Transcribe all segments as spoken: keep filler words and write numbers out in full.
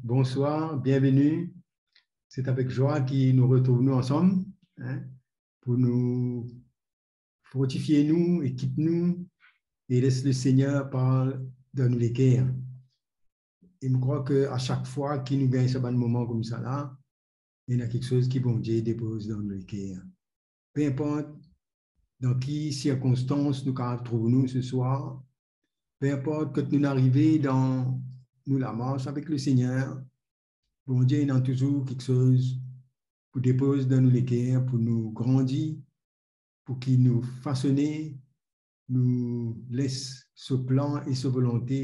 Bonsoir, bienvenue. C'est avec joie que nous retrouvons nous ensemble, hein, pour nous fortifier, nous, équipe nous, et laisse le Seigneur parler dans nos cœurs. E mo krwar ki a sak fwa ki nou gagn sa bann moman koumsa la, ena kiksoz ki Bondie depoz dan nou leker. Pe inport dan ki sirkonstans nou kapav trouv nou seswar, pe inport kot nou arive dan nou lamars avek Lesegner, Bondie ena touzour kiksoz pou depoz dan nou leker, pou nou grandi, pou ki nou fasone, nou les so plan e so volonte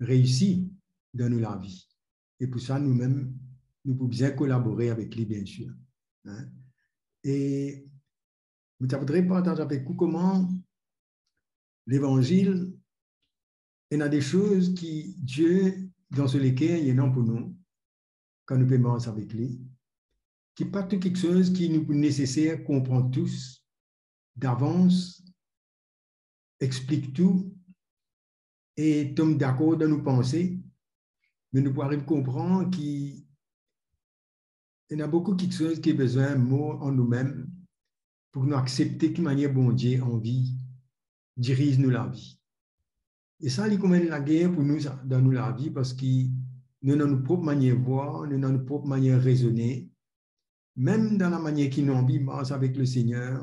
reisi dan nou lavi. E pou sa, nou mem, nou pou bizin kolabore avek li, biensir. Hein? E mo ti a voudre partaz avek ou kouma Levanzil, ena de soz ki Die, dan so leker, li ena pou nou, kan nou pe mars avek li, ki pa tou kiksoz ki nou pou neseser konpran tous davans, explik tou e tom dakor dan nou panse, me nou pou ariv konpran ki ena boukou kiksoz ki bizin mor an noumem pou nou aksepte ki manier Bondie anvi diriz nou lavi. E sa, li kouma enn lager pou nou sa, dan nou lavi, parski nou ena nou prop manier vwar, nou ena nou prop manier rezone, mem dan lamanier ki nou anvi mars avek Lesegner,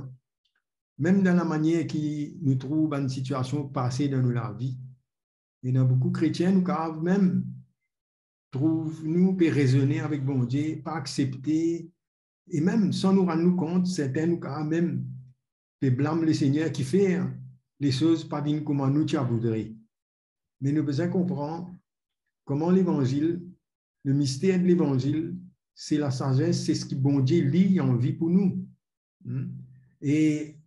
mem dan lamanier ki nou trouv bann sitiasion pase dan nou lavi. Ena boukou kretien, nou kapav mem trouv nou pe rezone avek Bondie, pa aksepte, e mem san nou rann nou kont, sertin nou kapav mem pe blam Lesegner kifer lesoz pa vinn kouma nou ti a voudre. Me nou bizin konpran kouma Levanzil, le mister de Levanzil, se lasazes, se seki Bondie li anvi pou nou. Hmm? E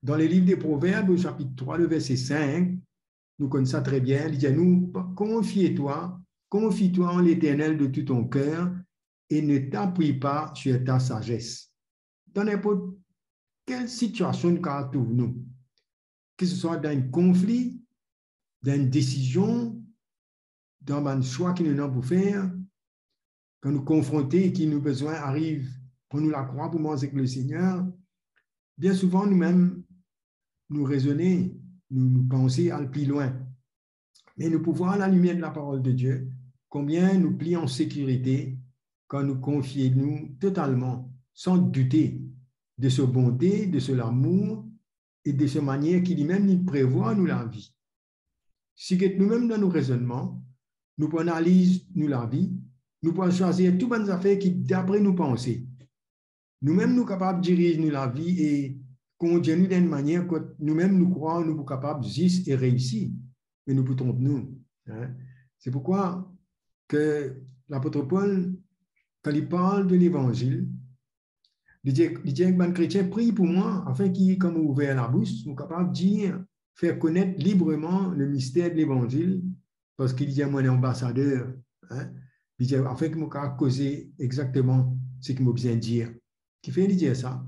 dan le liv de Proverb, o sapit trwa, le verse sink, nou konn sa tre bien, li dir nou, "Confie-toi, confie-toi en l'Éternel de tout ton cœur et ne t'appuie pas sur ta sagesse." Dan ninport kel sitiasion nou kapav trouv nou, ki se swa dan enn konfli, dan enn desizion, dan bann swa ki nou ena pou fer, kan nou konfronte, ki nou bizin ariv pran nou lakrwa pou mars ek Lesegner, bien souvan noumem, nou rezone, nou, nou panse al pli lwin. Me nou pou vwar lalimier de laparol de Die, konbien nou pli an sekirite kan nou konfie nou totalman, san doute, de so bonte, de so lamour e de so manier ki limem li prevwar nou lavi. Si get noumem dan nou rezonnman, nou pou analiz nou lavi, nou pou al swazir tou bann zafer ki dapre nou panse. Noumem nou kapav diriz nou lavi e kondir nou dan enn manier kot noumem nou krwar nou pou kapav zis e reisi, me nou pou tronp nou. Hein? Se poukwa ke lapot Pol, kan li parl de Levanzil, li dir, li dir bann kretien, "Priy pou mwa, afin ki, kan mo ouver labous, mo kapav dir, fer konet libreman le mister de Levanzil, parski li dir mwa enn anbasader." Hein? Li dir, "Afin ki mo kapav koze exakteman seki mo bizin dir." Kifer li dir sa?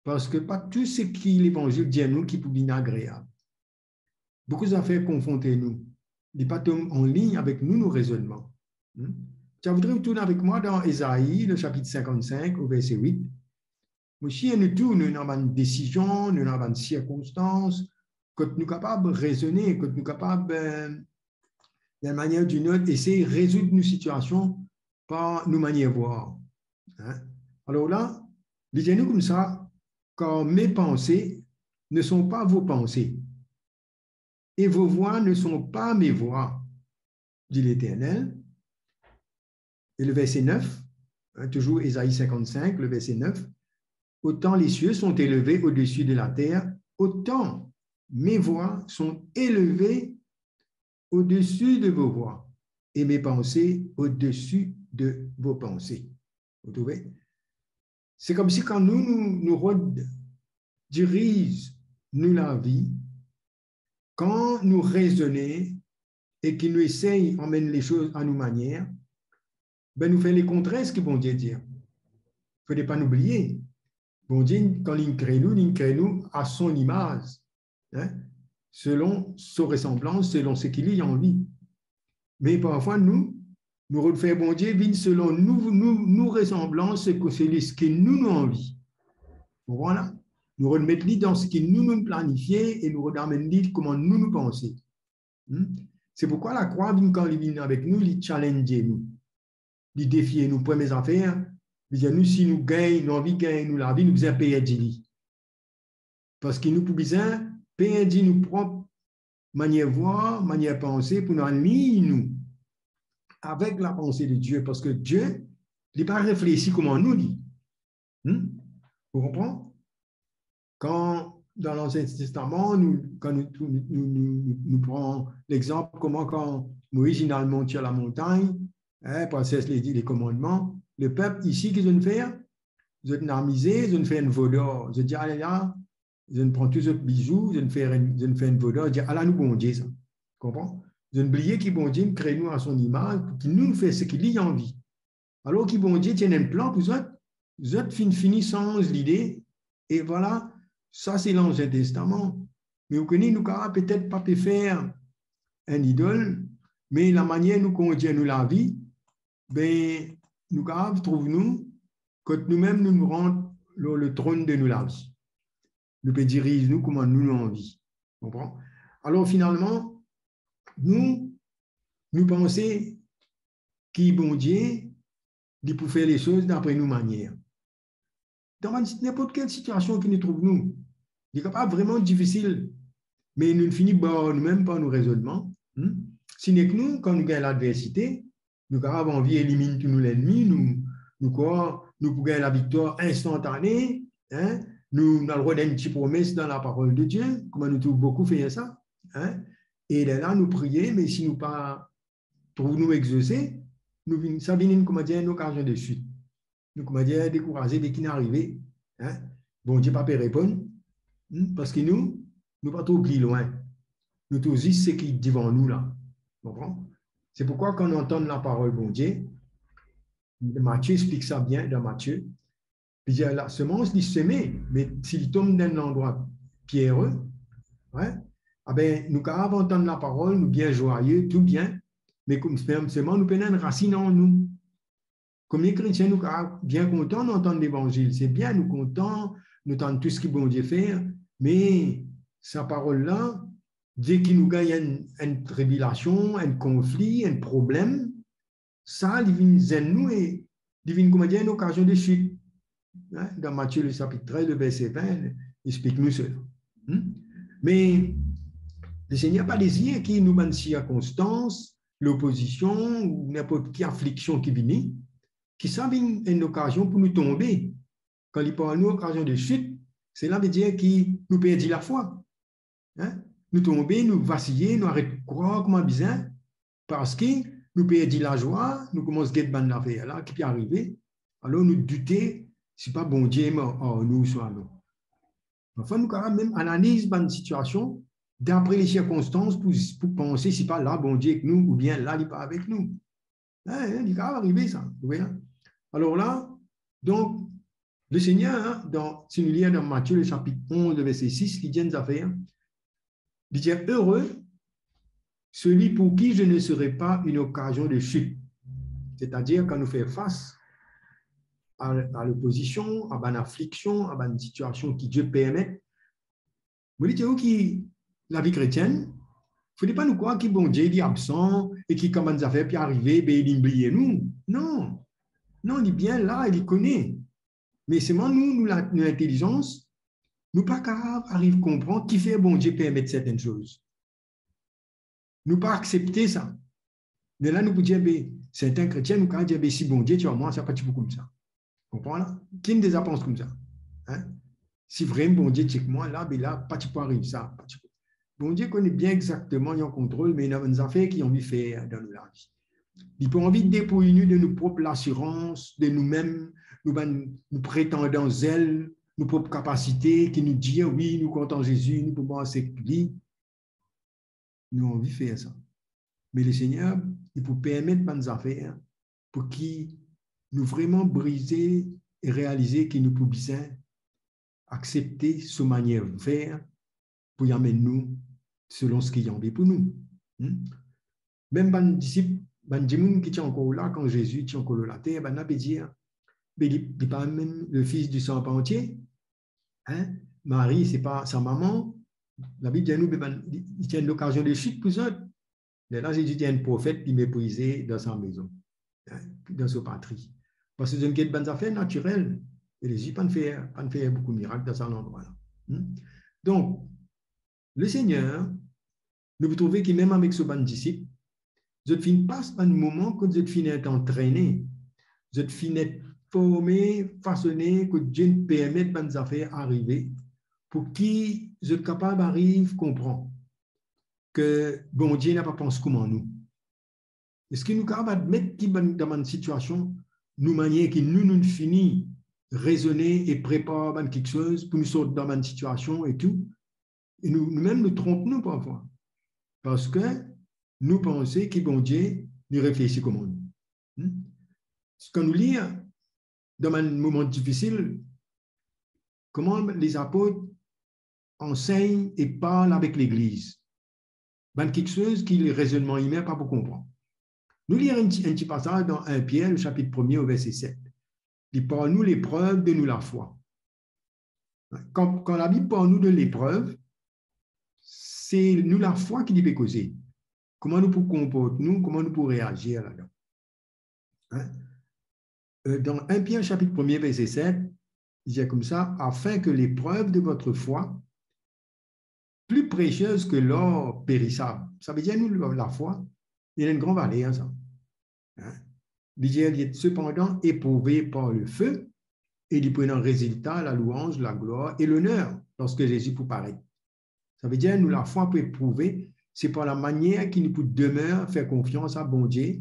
Parski pa tou seki Levanzil dir nou ki pou vinn agreab. Boukou zafer konfronte nou, li pa tom anlign avek nou, nou rezonnman. Hmm? Ti a voudre ou tourn avek mwa dan Ezai, le sapit sinkant-sink, o verse wit. Mo sir nou tou, nou ena bann desizion, nou ena bann sirkonstans, kot nou kapav rezone, kot nou kapav, eh, d'une manière ou d'une autre, esey rezoud nou sitiasion par nou manier vwar. Hein? Alor la, li dir nou koumsa, "Car mes pensées ne sont pas vos pensées, et vos voies ne sont pas mes voies, dit l'Éternel." Et le verset neuf, hein, toujours Ésaïe cinquante-cinq, le verset neuf, "Autant les cieux sont élevés au-dessus de la terre, autant mes voies sont élevées au-dessus de vos voies, et mes pensées au-dessus de vos pensées." Vous trouvez? Se koumsi kan nou, nou, nou rod diriz nou lavi, kan nou rezone e ki nou esey amenn lesoz a nou manier, be nou fer lekontrer seki Bondie dir. Fode pa nou bliye, Bondie, kan li kre nou, li kre nou a son imaz, hein, selon so resanblans, selon seki li anvi. Me parfwa nou, Nou rod fer Bondie vinn selon nou, nou, nou resanblans, seki, seki nou, nou anvi. Konpran la? Nou rod met li dan seki nou, nou planifie e nou rod amenn li kouma nou, nou panse. Hmm? Se poukwa lakrwa vinn, kan li vinn avek nou, li challenge nou. Li defie nou. Premie zafer, li dir nou, si nou gagn, nou anvi gagn nou lavi, nou bizin perdi li. Parski nou pou bizin perdi nou prop manier vwar, manier panse, pou nou align nou avek lapanse de Die, parski Die, li pa reflesi kouma nou, li. Hmm? Ou konpran? Kan dan Lansien Testaman, nou, kan nou, nou, nou, nou, nou pran lexanp kouma kan Moiz inn al mont lor lamontagn, hein, pou al sers le, le komandman, lepep isi ki zot inn fer, zot inn amize, zot inn fer enn vodor. Zot dir, ale la, zot inn pran tou zot bizou, zot inn fer enn, zot inn fer enn vodor, dir, ala nou Bondie sa. Konpran? Zot inn bliye ki Bondie inn kre nou a son imaz, pou ki nou, nou fer seki li anvi. Alor ki Bondie ti ena enn plan pou zot, zot finn fini sanz lide, e vwala, sa se Lansien Testaman. Me ou kone, nou kapav petet pa pe fer enn idol, me lamanier nou kondir nou lavi, be, nou kapav trouv nou kot noumem nou, nou rant lor letronn de nou lavi. Nou pe diriz nou kouma nou, nou anvi. Konpran? Alor, finalman, nou, nou panse ki Bondie, li pou fer lesoz dapre nou manier. Dan bann, ninport kel sitiasion ki nou trouv nou, li kapav vreman difisil, me nou fini bar noumem par nou rezonnman. Hmm? Si nek nou, kan nou gagn ladversite, nou kapav anvi eliminn tou nou lennmi, nou, nou krwar nou pou gagn laviktwar instantane, hein? Nou, nou al rod enn ti promes dan laparol de Die, kouma nou trouv boukou fer sa, hein? E lerla nou priye, me si nou pa trouv nou exose, nou vinn, sa vinn enn, kouma dir, enn okazion de swit. Nou, kouma dir, dekouraze, be ki'nn arive, hein? Bondie pa pe reponn, hmm, parski nou, nou pa trouv pli lwin. Nou trouv zis seki divan nou la. Konpran? Se poukwa kan nou antann laparol Bondie, Matie explik sa bien dan Matie, li dir, lasemans li seme, me si li tom dan enn landrwa piere, hein, abe, nou kapav antann laparol, nou bien zwaye, tou bien, me kouma, selman nou pena enn rasinn an nou. Kouma kretien, nou kapav bien kontan nou antann levanzil, se bien, nou kontan, nou tann tou seki Bondie fer, me sa parol la, deki nou gagn enn, enn tribilasion, enn konfli, enn problem, sa, li vinn zenn nou e li vinn, kouma dir, enn okazion de swit. Hein? Dan Matie, le sapit trez, le verse vin, li explik nou sela. Hmm? Me Lesegner pa dezir ki nou bann sirkonstans, lopozision ou ninport ki afliksion ki vini, ki sa vinn enn okazion pou nou tonbe. Kan li parl nou okazion de swit, sela vedir ki nou perdi lafwa. Hein? Nou tonbe, nou vasiye, nou aret krwar kouma bizin, parski nou perdi lazwa, nou koumans get bann zafer la ki pe arive, alor nou doute si pa Bondie ena ar nou ouswa non. Anfin, nou kapav mem analiz bann sitiasion dapre le sirkonstans pou, pou panse si pa la Bondie ek nou oubien la li pa avek nou. Hein, hein, li kapav arive sa, ou trouve la? Alor la, donk, Lesegner, hein, dan, si nou lir dan Matie, le sapit onz, le verse sis, li dir enn zafer, hein. Li dir, ere seli pou ki je ne serai pa enn okazion de swit. Setadir, kan nou fer fas a, a lopozision, a bann afliksion, a bann sitiasion ki Die permet, mo dir ou ki lavi kretienn, fode pa nou krwar ki Bondie li absan e ki kan bann zafer pe arive, be li bliye nou. Non. Non, li bien la e li kone. Me selman nou, nou la, nou lintelizans, nou pa kapav ariv konpran kifer Bondie permet sertenn soz. Nou pa aksepte sa. Me la nou pou dir, be, serten kretien, nou kapav dir, be, si Bondie ti ar mwa, sa pa ti pou koumsa. Konpran la? Ki'nn deza pans koumsa? Hein? Si vremem Bondie ti ek mwa la, be la, pa ti pou ariv sa, pa ti pou. Bondie kone bien exakteman, li an kontrol, me ena bann zafer ki anvi fer dan nou lavi. Li pou anvi depouy nou de nou prop lasirans, de noumem, nou bann, nou pretandan zel, nou prop kapasite, ki nou dir, wi, nou kontan Zezi, nou pou mars ek li. Nou anvi fer sa. Me Lesegner, li pou permet bann zafer pou ki nou vreman brize e realize ki nou pou bizin aksepte so manier fer pou li amenn nou selon seki li anvi pou nou. Hmm? Mem bann disip, bann dimoun ki ti ankor la kan Zezi ti ankor lor later, bannla pe dir, "Me li, li pa mem le fils du charpentier? Hein? Marie, se pa sa mama?" Labib dir nou, be bann, li, li ti enn lokazion de sit pou zot. Lerla Zezi ti enn profet, li meprize dan sa mezon, hein, dan so patri. Parski zot inn get bann zafer natirel, e Zezi pa'nn fer, pa'nn fer boukou mirak dan sa landrwa la. Hmm? Donk, Lesegner, nou pou trouve ki mem avek so bann disip, zot finn pas bann moman kot zot finn et antrene, zot finn et forme, fasone, kot Dieu inn permet bann zafer arive, pou ki zot kapav ariv konpran ki Bondie napa pans kouma nou. Eski nou kapav admet ki bann, dan bann sitiasion, nou manier ki nou, nou fini rezone e prepar bann kiksoz pou nou sort dan bann sitiasion e tou, e nou, nou mem nou tronp nou parfwa, parski nou panse ki Bondie li reflesi kouma nou. Hmm? Kan nou lir dan bann moman difisil, kouma lezapot ansegn e parl avek legliz, bann kiksoz ki lerezonnman imin pa pou konpran. Nou lir enn ti, enn ti pasaz dan enn Pier, le sapit premie, o verse set. Li parl nou leprev de nou lafwa. Kan, kan Labib parl nou de leprev, se nou lafwa ki li pe koze. Kouma nou pou konport nou, kouma nou pou reazir ladan. Hein? Euh, dan enn Pier sapit premie, verse set, li dir koumsa, "Afin que l'épreuve de votre foi, plus précieuse que l'or périssable." Sa vedir nou lafwa, li ena enn gran valer sa. Hein? Li dir, "Li est cependant éprouvée par le feu, et li pou ena rezilta lalouanz, laglwar e loner lorsque Zezi pou paret." Sa vedir nou lafwa pou eprouve, se par lamanier ki nou pou demer fer konfians a Bondie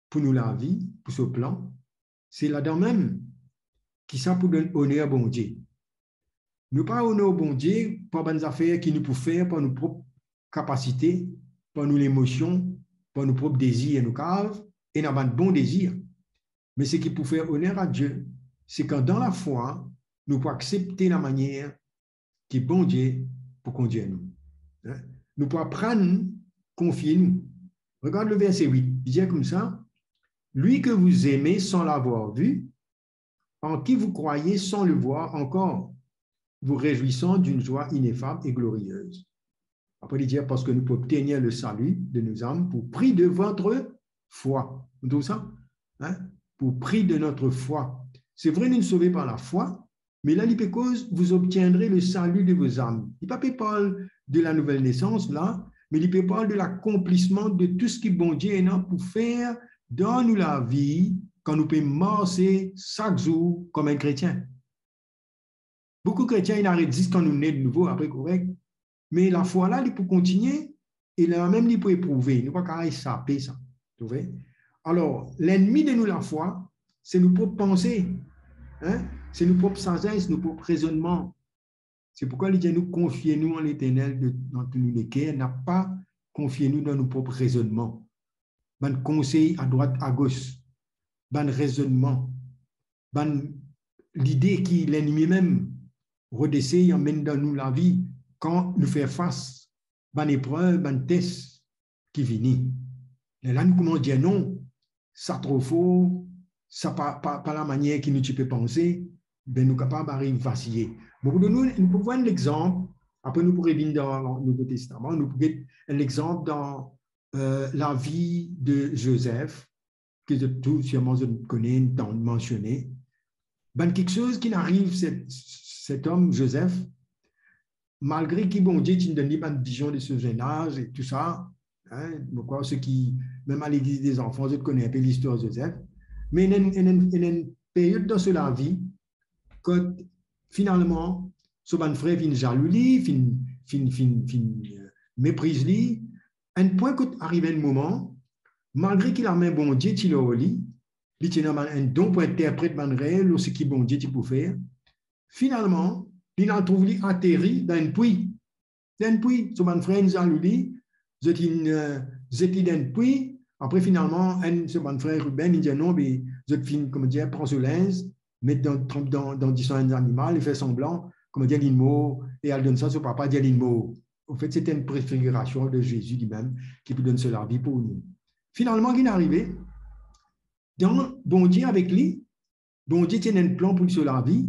pou nou lavi, pou so plan. Se ladan mem ki sa pou donn oner Bondie. Nou pa onor Bondie par bann zafer ki nou pou fer par nou prop kapasite, par nou lemosion, par nou prop dezir. Nou kav ena bann bon dezir, me seki pou fer oner a Die, se kan dan lafwa nou pou aksepte lamanier ki Bondie pou kondir nou. Hein? Nou pou aprann konfie nou. Regard le verse wit, li dir koumsa, "Lui que vous aimez sans l'avoir vu, en qui vous croyez sans le voir encore, vous réjouissant d'une joie ineffable et glorieuse." Apre li dir, "Parce que nous obtenir le salut de nos âmes pour prix de votre foi." Ou trouv sa? Hein? "Pour prix de notre foi." Se vre, nou sove par lafwa, me la li pe koz, "Vous obtiendrez le salut de vos âmes." Li pa pe parl de la nouvelle naissance la, me li pe parl de l'accomplissement de tou seki Bondie ena pou fer dan nou lavi kan nou pe marse sak zour kouma enn kretien. Boukou kretien, inn aret zis kan nou ne de nouvo, apre korek. Me lafwa la, li pou kontinie, e lamem li pou eprouve. Nou pa kapav esape sa. Trouve? Alor, lennmi de nou lafwa, se nou prop panse, hein? Se nou prop sazes, nou prop rezonnman. Se poukwa li dir nou konfie nou an Leternel de, dan tou nou leker, napa konfie nou dan nou prop rezonnman. Bann konsey adrwat agos, bann rezonnman, bann lide ki lennmi mem rod esey amenn dan nou lavi kan nou fer fas bann eprev, bann tes ki vini. Lerla nou koumans dir non, sa tro for, sa pa, pa, pa lamanier ki nou ti pe panse, be nou kapav ariv vasiye. Bon, pou donn nou, nou pou vwar enn lexanp, apre nou pou revinn dan Nouvo Testaman, nou pou get enn lexanp dan, euh, lavi de Zozef, ki zot tou sirman zot kone, tann mansione. Bann kiksoz ki ariv set, set om Zozef, malgre ki Bondie ti donn li bann vizion de so zenn az e tou sa, hein, mo krwar seki mem a Legliz de Zanfan, zot kone inpe listwar Zozef. Me ena enn, ena enn, ena enn period dan so lavi, kot finalman, so bann frer finn zalou li, finn, finn, finn, finn, euh, mepriz li, enn pwin kot ariv enn moman, malgre ki lame Bondie ti lor li, li ti ena bann, enn don pou interpret bann rev lor seki Bondie ti pou fer, finalman, li al trouv li ateri dan enn pwi. Dan enn pwi, so bann frer inn zalou li, zot inn, euh, zet li dan enn pwi, apre finalman, enn so bann frer Ruben, li dir non, be, zot finn, kouma dir, pran so linz, met dan, tranp dan, dan disan enn zanimal, li fer sanblan, kouma dir, linn mor, e al donn sa so papa, dir linn mor. Anfet, se ti enn prefigirasion de Zezi limem, ki pou donn so lavi pou nou. Finalman, ki arive? Dan Bondie avek li, Bondie ti ena enn plan pou li so lavi,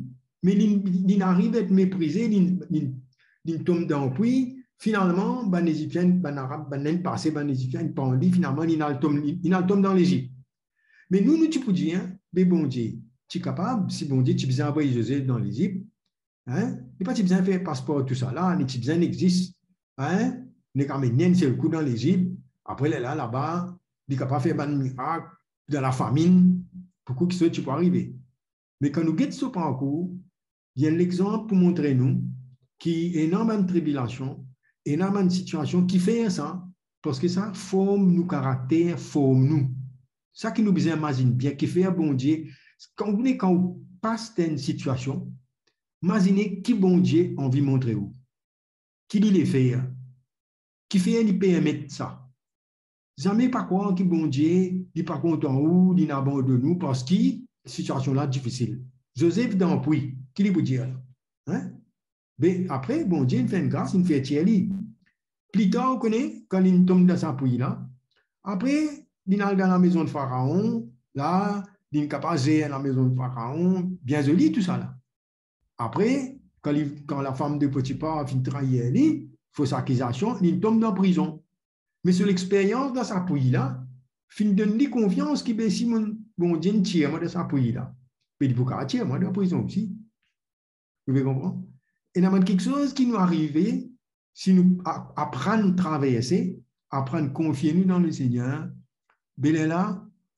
me li, li ariv et meprize, li, li, li tom dan pwi. Finalman, bann Ezipsien, bann Arab, bann Inn pase, bann Ezipsien pran li, finalman, li al tom, li, li al tom dan Lezip. Me nou, nou ti pou dir, be Bondie ti kapab, si Bondie ti bizin avoy Zozef dan Lezip, hein, li pa ti bizin fer paspor tousala, li ti bizin existe, hein, li kapav amenn li enn sel kou dan Lezip, apre lerla laba, li kapav fer bann mirak, dan lafaminn, pou ki kiksoz ti pou arive. Me kan nou get so parkour, li enn lexanp pou montre nou ki ena bann tribilasion, ena bann sitiasion ki fer sa, parski sa form nou karakter, form nou. Sa ki nou bizin mazinn bien, ki fer Bondie, kan ou, kan ou pas dan enn sitiasion, mazine ki Bondie anvi montre ou. Ki li le fer? Ki fer li permet sa? Zame pa krwar ki Bondie, li pa kontan ou, li inn abandonn ou parski sitiasion la difisil. Zozef dan pwi, ki li pou dir la? Hein? Be apre, Bondie inn fer enn gras, inn fer tir li. Plitar, ou kone, kan li inn tom dan sa pwi la, apre, li inn al dan lamezon Faraon, la, li inn kapav zer lamezon Faraon, bien zoli, tousala. Apre, kan li, kan lafam de Potifar finn trair li, fos akizasion, li tom dan prizon. Me so lexperyans dan sa pwi la, finn donn li konfians ki be si mo, Bondie inn tir mwa dan sa pwi la, be li pou kapav tir mwa dan prizon osi. Ou pe konpran? Ena bann kiksoz ki nou arive, si nou a-, aprann traverse, aprann konfie nou dan Lesegner, be lerla,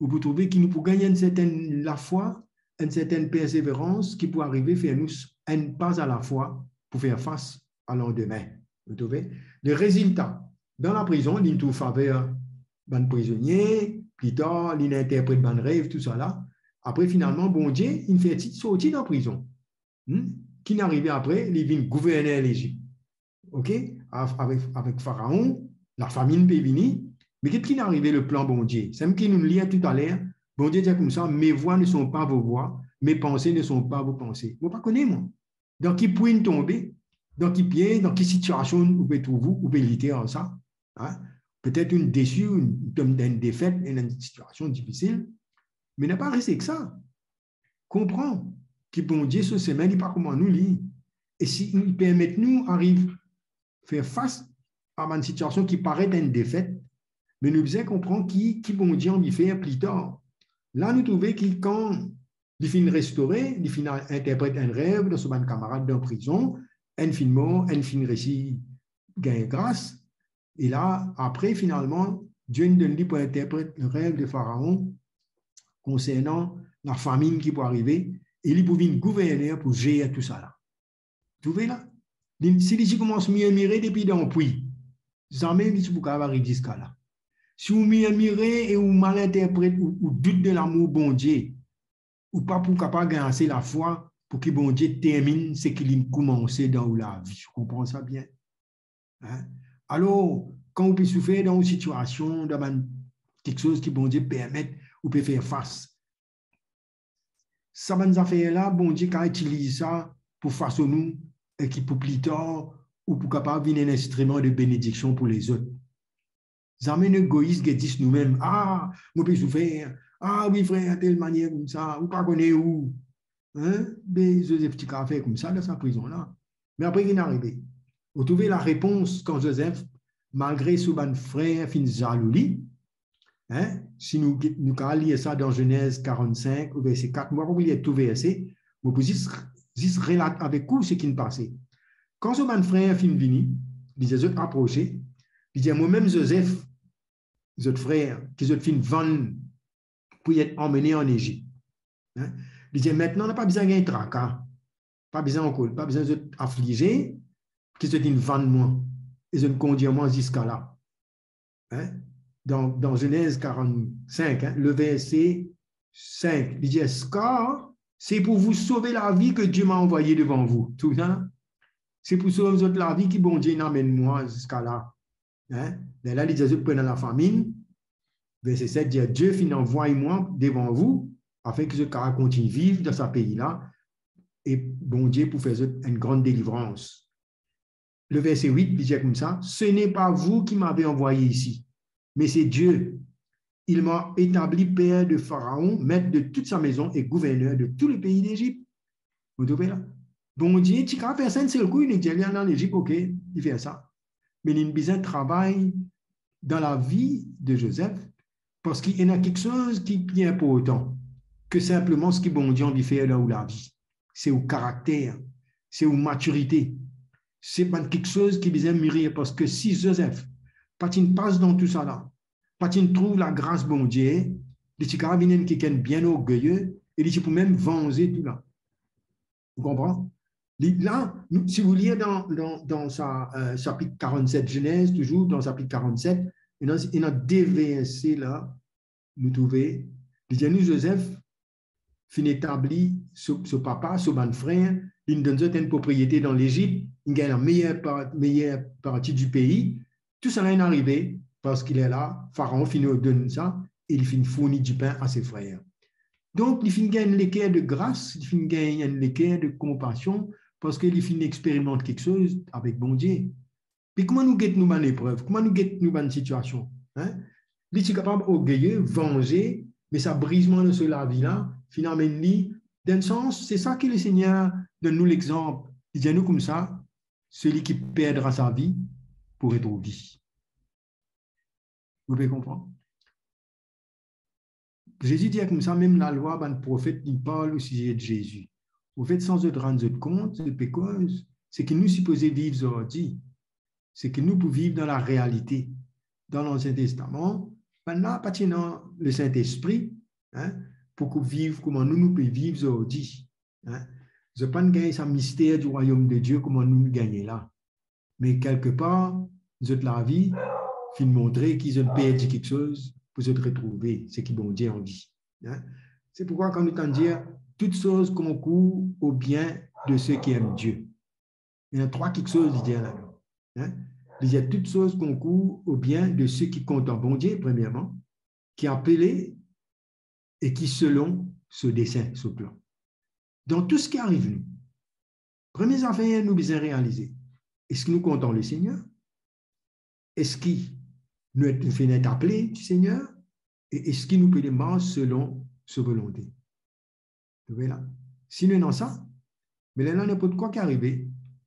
ou pou trouve ki nou pou gagn enn sertenn lafwa, enn sertenn perseverans ki pou arive fer nou s-, enn pa alafwa pou fer fas a landime. Ou trouve? Le rezilta, dan laprizon, li trouv faver bann prizonie, plitar, li interpret bann rev, tousala. Apre, finalman, Bondie, inn fer li sorti dan prizon. Hmm? Ki inn arive apre? Li vinn gouverner Lezip. Ok? Av-, avek, avek Faraon, lafaminn pe vini. Me ki, ki inn arive le plan Bondie? Samem ki nou lir toutaler, Bondie dir koumsa, mes voies ne sont pas vos voies, mes pensées ne sont pas vos pensées. Mo pa kone mwa. Dan ki pwi ou tonbe, dan ki pie, dan ki sitiasion ou pe trouv ou, ou pe lite ar sa. Hein? Petet ou desi, ou tom dan enn defet, enn sitiasion difisil. Me napa res ek sa. Konpran ki Bondie so sime, li pa kouma nou li. E si li permet nou ariv fer fas a bann sitiasion ki paret enn defet, me nou bizin konpran ki, ki Bondie anvi fer plitar. La, nou trouve ki kan li finn restore, li finn al interpret enn rev dan so bann kamarad dan prizon, enn finn mor, enn finn resi gagn gras. E la, apre, finalman, Die inn donn li pou interpret le rev de Faraon konsernan lafaminn ki pou arive, e li pou vinn gouverner pou zer tousala. Trouve la? Li, si li ti koumans mirmire depi dan pwi, zame li ti pou kapav ariv ziska la. Si ou mirmire e ou mal interpret, ou, ou dout de lamour Bondie, ou pa pou kapav gagn ase lafwa pou ki Bondie terminn seki li koumanse dan ou lavi. Ou konpran sa bien? Hein? Alor, kan ou pe soufer dan ou sitiasion, dan bann kiksoz ki Bondie permet ou pe fer fas, sa bann zafer la, Bondie kapav itiliz sa pou fasonn ou, e ki pou plitar, ou pou kapav vinn enn instriman de benediksion pou lezot. Zame nou egois, get zis noumem. Ah, mo pe soufer. Ah wi, frer, tel manier koumsa. Ou pa kone ou. Hein? Be Zozef ti kapav fer koumsa dan sa prizon la. Me apre, ki inn arive? Ou trouve larepons kan Zozef, malgre so bann frer finn zalou li, hein? Si nou, nou kapav lir sa dan Zenez karannsink, o verse kat, mo pa pou lir tou verse, mo pou zis, zis relat avek ou seki inn pase. Kan so bann frer finn vini, li dir zot aprose, li dir, momem Zozef, zot frer, ki zot finn vann pou li et anmene an Ezip. Hein? Li dir, aster, pa bizin gagn traka, pa bizin ankor, pa bizin zot aflize, ki zot inn vann mwa, e zot inn kondir mwa ziska la. Hein? Dan, dan Zenez karannsink, hein, le verse sink, li dir, car c'est pour vous sauver la vie que Dieu m'a envoyé devant vous. Tou sa, se pou sov zot lavi ki Bondie inn amenn mwa ziska la. Hein? Lerla li dir zot pou ena lafaminn. Verse set dir, Die finn anvway mwa devan ou, afin ki zot kapav kontign viv dan sa pei la, e Bondie pou fer zot enn gran delivrans. Le verse wit, li dir koumsa, ce n'est pas vous qui m'avez envoyé ici, mais c'est Dieu. il m'a établi père de Pharaon, maître de toute sa maison et gouverneur de tout le pays d'Égypte. Ou trouve la? Bondie ti kapav fer sa enn sel kou, li dir li al Lezip, ok, li fer sa. Me li bizin travay dan lavi de Zozef, parski ena kiksoz ki pli inportan ki sinpleman seki Bondie anvi fer dan ou lavi. Se ou karakter, se ou matirite, se bann kiksoz ki bizin mirir, parski si Zozef pa ti pas dan tousala, pa ti trouv lagras Bondie, li ti kapav vinn enn kikenn bien orgeye e li ti pou mem vanze tou la. Ou konpran? Li, la, nou, si ou lir dan, dan, dan sa, euh, sapit karannset, Zenez, touzour dan sapit karannset, ena, ena de verse la, nou trouve, li dir nou Zozef finn etabli so, so papa, so bann frer, li donn zot enn propriete dan Lezip, li gagn lameyer par-, meyer parti di pei. Tousala inn arive parski lerla Faraon finn ordonn sa e li finn fourni dipin a se frer. Donk, li finn gagn enn leker de gras, li finn gagn enn leker de konpasion, parski li finn experimant kiksoz avek Bondie. Me kouma nou get nou bann eprev, kouma nou get nou bann sitiasion, hein? Li ti kapav orgeye, vanze, me sa brizman dan so lavi la, finn amenn li, dan enn sans, se sa ki Lesegner donn nou lexanp. Li dir nou koumsa, celui qui perdra sa vie pour retrouver. Ou pe konpran? Zezi dir koumsa, mem lalwa, bann profet, li parl o size de Zezi. Profet, san zot rann zot kont, zot pe koz, seki nou sipoze viv zordi, seki nou pou viv dan larealite. Dan Lansien Testaman, bannla pa ti ena Lesintespri, hein, pou ki viv kouma nou, nou pe viv zordi, hein. Zot pa'nn gagn sa mister di Rwayom de Die kouma nou, nou gagne la. Me kelkepar, zot lavi finn montre ki zot perdi kiksoz pou zot retrouve seki Bondie anvi. Hein? Se pourkwa kan nou tann dir, toutes choses concourent au bien de ceux qui aiment Dieu. Ena trwa kiksoz li dir ladan. Hein? Li dir, toutes choses concourent au bien de ceux qui comptent en Bondie, premierman, ki apele e ki selon so desin, so plan. Dan tou seki ariv nou, premie zafer nou bizin realize, eski nou kontan Lesegner? Eski nou, nou finn et apele Lesegner? E eski nou pe mars selon so volonte? Ou trouve la? Si nou ena sa, me lerla ninport kwa ki arive,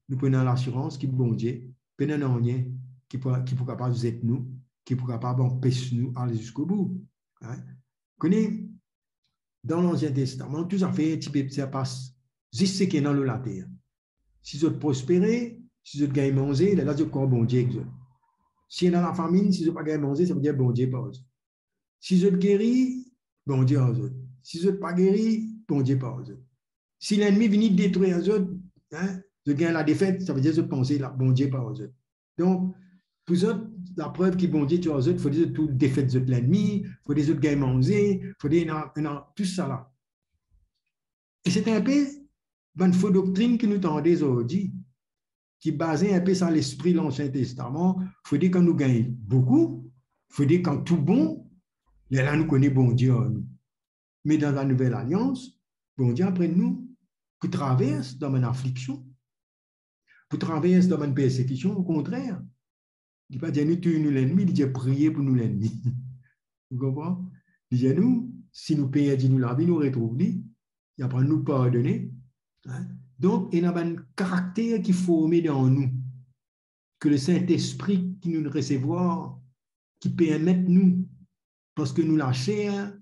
nou pou ena lasirans ki Bondie pena nanye ki pou, ki pou kapav zet nou, ki pou kapav anpes nou al ziskobou. Hein? Kone, dan Lansien Testaman, tou zafer ti pe pas zis seki ena lor later. Si zot prospere, si zot gagn manze, lerla zot krwar Bondie ek zot. Si ena lafaminn, si zot pa gagn manze, savedir Bondie pa ar zot. Si zot geri, Bondie ar zot. Si zot pa geri, Bondie pa ar zot. Si lennmi vini detrir zot, hein, zot gagn ladefet, savedir zot panse la, Bondie pa ar zot. Donk, pou zot, laprev ki Bondie ti ar zot, fode zot tou defet zot lennmi, fode zot gagn manze, fode ena, ena tousala. E se enpe bann fo doktrin ki nou tande zordi, ki baze enpe sa lespri Lansien Testaman, fode kan nou gagn boukou, fode kan tou bon, lerla nou kone Bondie ar nou. Me dan Lanouvel Alians, Bondie aprann nou pou travers dan bann afliksion, pou travers dan bann persekision, okontrer, li pa dir nou touy nou lennmi, li dir priye pou nou lennmi. Ou konpran? Li dir nou, si nou perdi nou lavi, nou retrouv li, li aprann nou pardone. Hein? Donk, ena bann karakter ki forme dan nou, ki Lesintespri ki nou resevwar, ki permet nou, parski nou laser,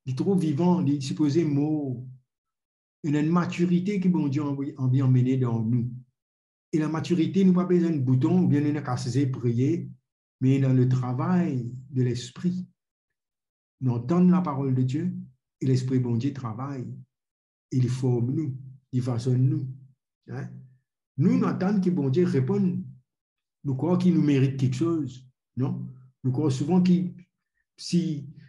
li tro vivan, li sipoze mor. Ena enn matirite ki Bondie anvi, anvi amene dan nou. E lamatirite, nou pa bizin enn bouton oubien nou ena kapav priye, me ena le travay de Lespri. Nou antann laparol de Die e Lespri Bondie travay e li form nou, li fasonn nou. Hein? Nou, nou atann ki Bondie reponn. Nou krwar ki nou merit kiksoz, non? Nou krwar souvan ki si,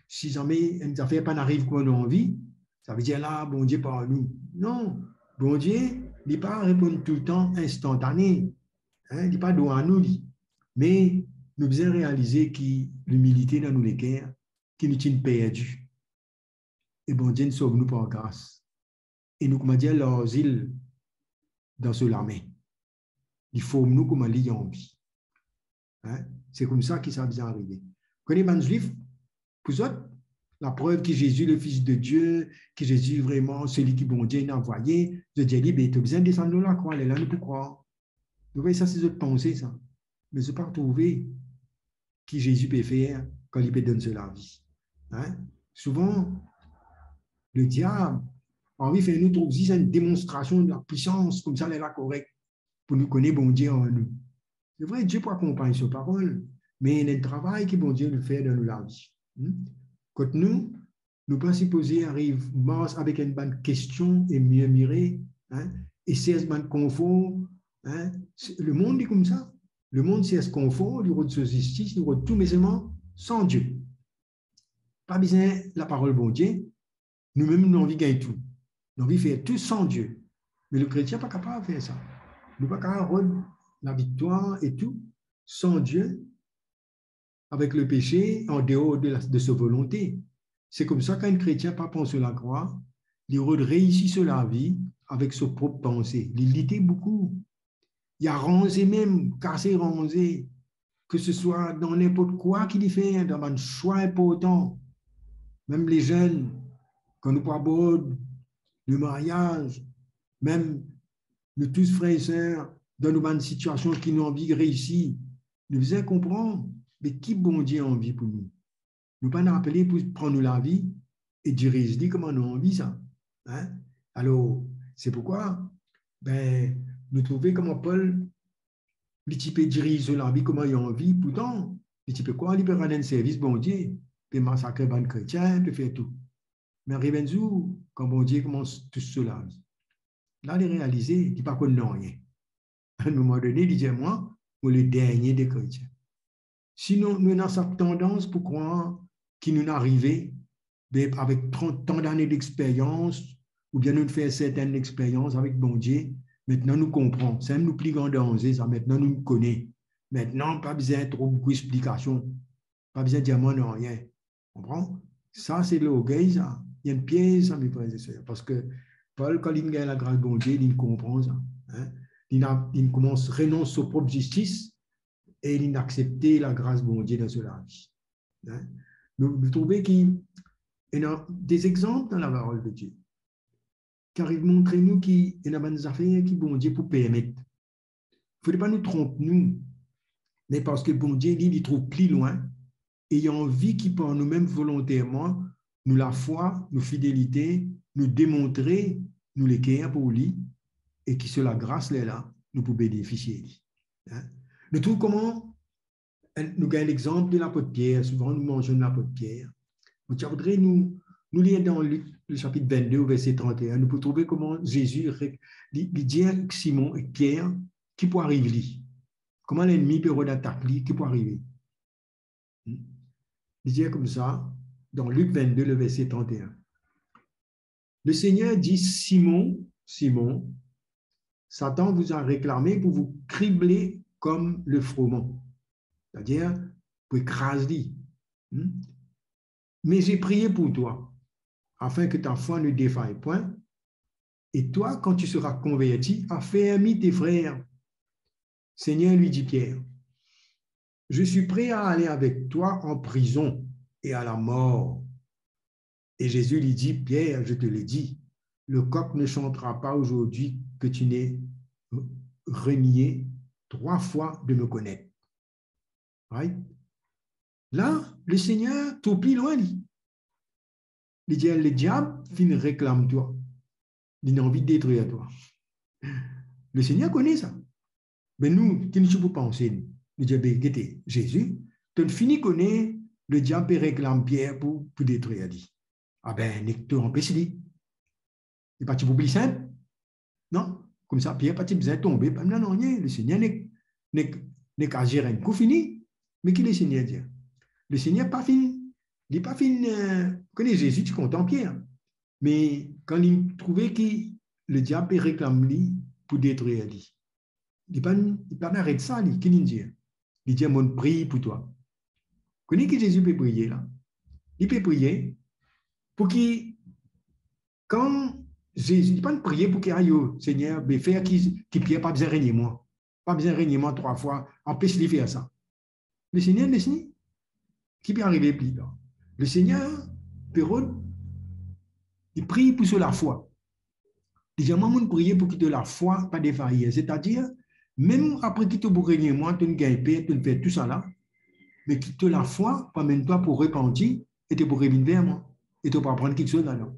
si zame enn zafer pa'nn ariv kouma nou anvi, savedir la, Bondie pa ar nou. Non, Bondie, li pa reponn toultan instantane, hein, li pa dwa nou li. Me nou bizin realize ki limilite dan nou leker, ki nou ti'nn perdi. E Bondie inn sov nou par gras. E nou, koumadir, larzil dan so lame. Li form nou kouma li anvi. Hein? Se koumsa ki sa bizin arive. Kone bann Zwif, Pou zot, laprev ki Zezi, le Fis de Dieu, ki Zezi vreman seli ki Bondie inn avoye, zot dir li, be, to bizin desann lor lakrwa, lerla nou pou krwar. Zot trouve sa, se zot panse sa. Me zot pa trouve ki Zezi pe fer kan li pe donn so lavi. Hein? Souvan, lediab anvi fer nou trouv zis enn demonstrasion de lapwisans, koumsa lerla korek, pou nou kone Bondie an nou. Se vre, Die pou akonpagn so parol, me ena enn travay ki Bondie li fer dan nou lavi. Hmm? Kot nou, nou pa sipoze ariv mars avek enn bann kestion e mirmire, hein, e sers bann konfor, hein. Se, lemond li koumsa. Lemond sers konfor, li rod so zistis, li rod tou, me selman san Die. Pa bizin laparol Bondie, nou mem nou anvi gagn tou. Nou anvi fer tou san Die. Me le kretien pa kapav fer sa. Nou pa kapav rod laviktwar e tou san Die, avek lepese, an deor de la, de so volonte. Se koumsa, kan enn kretien pa pran so lakrwa, li rod reisi so lavi avek so prop panse. Li lite boukou. Li aranze mem, kase ranze, ke se swa dan ninport kwa ki li fer, dan bann swa inportan. Mem lezenn, kan nou pou abord lemaryaz, mem nou tous frer e ser, dan nou bann sitiasion ki nou anvi reisi, nou bizin konpran, be ki Bondie anvi pou nou. Nou pa inn apele pou pran nou lavi e diriz li kouma nou anvi sa. Hein? Alor, se poukwa, be, nou trouve kouma Pol, li ti pe diriz so lavi kouma li anvi, pourtan, li ti pe krwar li pe rann enn servis Bondie, pe masakre bann kretien, pe fer tou. Me ariv enn zour, kan Bondie koumans tous so lavi, la li realize li pa konn nanye. A enn moman done, li dir, mwa, mo le dernie de kretien. Sinon, nou ena sa tandans pou krwar ki nou'nn arive, be, avek trant, tan dane dexperyans, oubien nou'nn fer sertenn lexperyans avek Bondie, aster nou konpran. Samem nou pli gran danze sa, aster nou kone. Aster pa bizin tro boukou explikasion. Pa bizin dir mwa nanye. Konpran? Sa se lorgey sa. Li enn piez sa, me frer e ser. Parski Pol, kan li'nn gagn lagras Bondie, li'nn konpran sa. Hein? Li'nn, li'nn koumans renons so prop zistis e li'nn aksepte lagras Bondie dan so lavi. Hein? Nou, nou trouve ki ena de exanp dan laparol de Die ki ariv montre nou ki ena bann zafer ki Bondie pou permet. Fode pa nou tronp nou, me parski Bondie, li, li trouv pli lwin, e li anvi ki par noumem volonterman, nou lafwa, nou fidelite, nou demontre nou leker pou li, e ki so lagras lerla, nou pou benefisie li. Hein? Nou trouv kouma, nou gagn lexanp de lapot Pier, souvan nou mansionn lapot Pier. Mo ti voudre nou, nou lir dan Lik, le sapit vennde, verse trant-e-enn, nou pou trouve kouma Zezi re-, li, li dir Simon ek Pier ki pou ariv li. Kouma lennmi pe rod atak li, ki pou arive. Hmm? Li dir koumsa, dan Lik vennde, le verse trant-e-enn. Le Seigneur dit, Simon, Simon, Satan vous a réclamé pour vous cribler comme le froment. C'est-à-dire, pou ekraz li. Hmm? Mais j'ai prié pour toi, afin que ta foi ne défaille point. Et toi, quand tu seras converti, affermis tes frères. Seigneur lui dit, Pierre, je suis prêt à aller avec toi en prison et à la mort. Et Jésus lui dit, Pierre, je te le dis, le coq ne chantera pas aujourd'hui que tu n'aies renié trois fois de me connaître. Right? La, Lesegner trouv pli lwin li. Li dir, lediab finn reklam twa. Li ena anvi detrir twa. Lesegner kone sa. Be nou, ki nou ti pou panse, nou? Nou dir, be, gete, Zezi, to'nn fini kone lediab pe reklam Pier pou, pou detrir li. Abe, nek to anpes li. Li pa ti pou pli sinp? Non? Koumsa, Pier pa ti bizin tonbe, pa ena nanye. Lesegner nek, nek, nek azir enn kou, fini. Me ki Lesegner dir? Lesegner pa finn, li pa finn, eh, kone Zezi ti kontan Pier. Me kan li trouve ki lediab pe reklam li pou detrir li, li pa, li pa aret sa, li, ki li'nn dir? Li dir, mo'nn priy pou twa. Kone ki Zezi pe priye la? Li pe priye pou ki, kan Zezi, li pa'nn priye pou ki, ayo, Segner, be fer ki, ki Pier pa bizin renie mwa. Pa bizin renie mwa trwa fwa, anpes li fer sa. Lesegner, Lesegner, ki pe arive pli tar? Lesegner pe rod, li priy pou so lafwa. Li dir, mwa, mo priye pou ki to lafwa pa defair. Setadir, mem apre ki to pou renie mwa, to'nn gagn per, to'nn fer tousala, me ki to lafwa pou amenn twa pou repanti e to pou revinn ver mwa, e to pou aprann kiksoz ladan.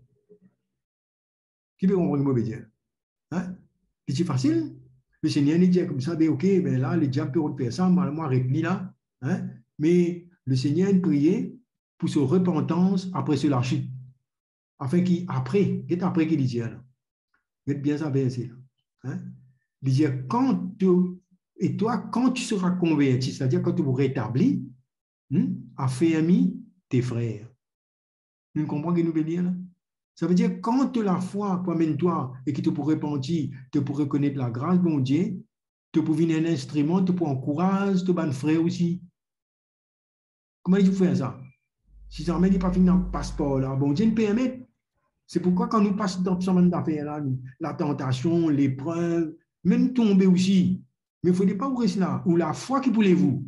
Ki pe konpran ki mo pe dir? Hein? Li ti fasil. Lesegner inn dir koumsa, be ok, be la, lediab pe rod fer sa, mwa, mo aret li la. Hein? Me Lesegner inn priye pou so repantans apre so lasit. Afin ki apre, get apre ki li dir la. Get bien sa verse la. Hein? Li dir, kan to, et toi, quand tu seras converti, setadir kan to pou retabli, hmm, affermis tes frères. Nou konpran ki nou pe lir la? Savedir, kan to lafwa pou amenn twa e ki to pou repanti, to pou rekonet lagras Bondie, to pou vinn enn instriman, to pou ankouraz to bann frer osi. Kouma li pou fer sa? Si zame li pa finn pas par la, Bondie inn permet. Se poukwa kan nou pas dan sa bann zafer la, latantasion, leprev, mem tonbe osi, me fode pa ou res la, ou lafwa ki pou lev ou.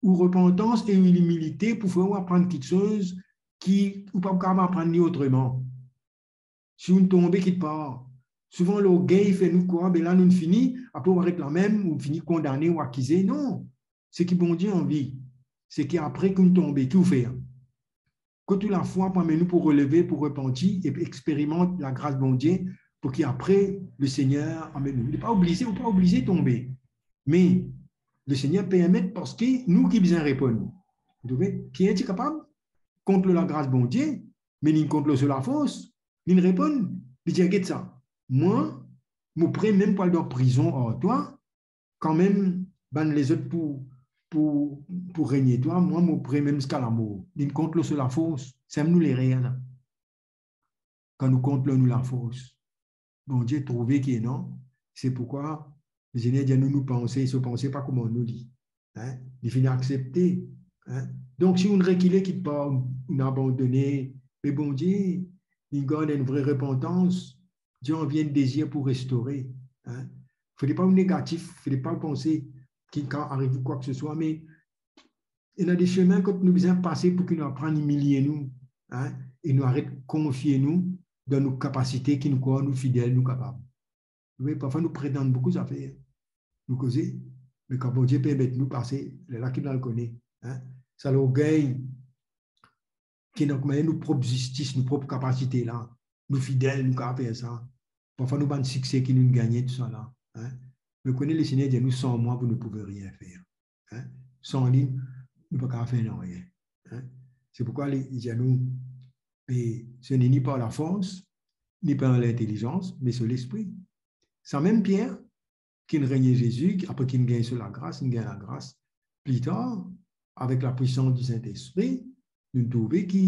Ou repantans e ou imilite pou fer ou aprann kiksoz ki ou pa kapav aprann li otreman. Si ou tonbe kikpar, souvan lorgey fer nou krwar, be la nou fini, apre ou aret lamem, ou fini kondane, ou akize. Non. Seki Bondie anvi, seki apre ki ou tonbe, ki ou fer? Kot ou lafwa pou amenn ou pou releve, pou repanti e pou experimant lagras Bondie, pou ki apre Lesegner amenn ou. Li pa oblize, ou pa oblize tonbe. Me Lesegner permet parski nou ki bizin reponn. Ou trouve? Kienn ti kapav kont lor lagras Bondie, me linn kont lor so lafors, linn reponn, li dir, get sa, mwa, mo pre mem pou al dan prizon ar twa, kanmem bann lezot pou, pou, pou renie twa, mwa, mo pre mem ziska lamor. Linn kont lor so lafors. Samem nou lerer la. Kan nou kont lor nou lafors, Bondie trouve ki non, se poukwa Lesegner dir nou, nou panse, so panse pa kouma nou li. Hein? Li finn aksepte. Hein? Donk, si ou rekile kikpar, ou abandone, me Bondie, li gard enn vre repantans, Bondie anvi enn dezir pou restore. Hein? Fode pa ou negatif, fode pa ou panse ki kan ariv ou kwa ki se swa, me ena de semin kot nou bizin pase pou ki nou aprann imilie nou, hein, e nou aret konfie nou dan nou kapasite ki nou krwar nou fidel, nou kapav. Wi, parfwa nou pretann boukou zafer. Nou koze, me kan Bondie permet nou pase, lerla ki nou al kone, hein, sa lorgey ki ena kouma nou prop zistis, nou prop kapasite la, nou fidel, nou kapav fer sa. Parfwa nou bann sikse ki nou gagne, tousala, hein. Me kone Lesegner dir nou, san mwa, vous ne pouvez rien faire. Hein? San li, nou pa kapav fer nanye. Hein? Se poukwa li, li dir nou, e ce n'est ni par la force, ni par l'intelligence, mais c'est l'Esprit. Samem Pier, ki'nn renie Zezi, apre ki'nn gagn so lagras, inn gagn lagras. Pli tar, avek lapwisans di Sintespri, nou trouve ki